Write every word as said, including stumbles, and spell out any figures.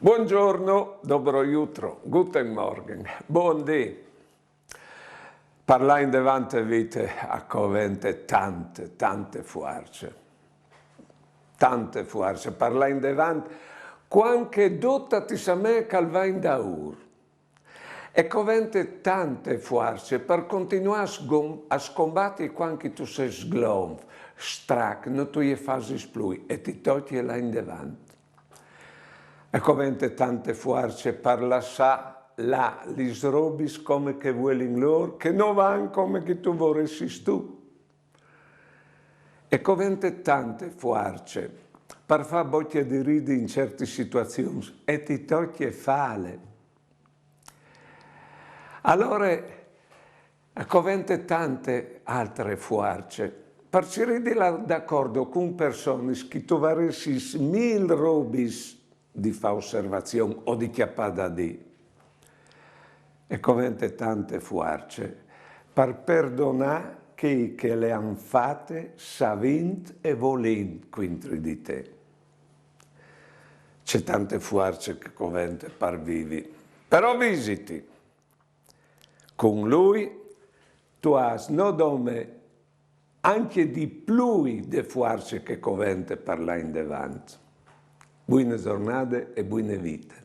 Buongiorno, dobro jutro, guten Morgen, buon dì. Parlâ indevant te vite a covente tante, tante fuarce. Tante fuarce, parlâ indevant, cuant che dut ti somee che al va indaûr. E covente tante fuarce par continuâ a sgom-, a scombati cuant che tu sês sglonf, strac, no tu je fasis plui e ti tocje lâ indevant. E covente tante fuarce par lassâ lâ lis robis come che a vuelin lôr, che no van come che tu voressis tu. E covente tante fuarce par fâ bocje di ridi in ciertis situazions e ti tocje fâle. Alore, e covente tante altre fuarce par cirî di lâ dacordo cun personis che tu varessis mil robis di fâ osservazion o di cjapâ da dî. E covente tante fuarce par perdonâ chei che le àn fate savint e volint cuintri di te. Ce tante fuarce che covente par vivi. Però visiti, cun lui tu âs no dome ancje di plui de fuarce che covente par lâ indevant. Buine zornade e buine vite.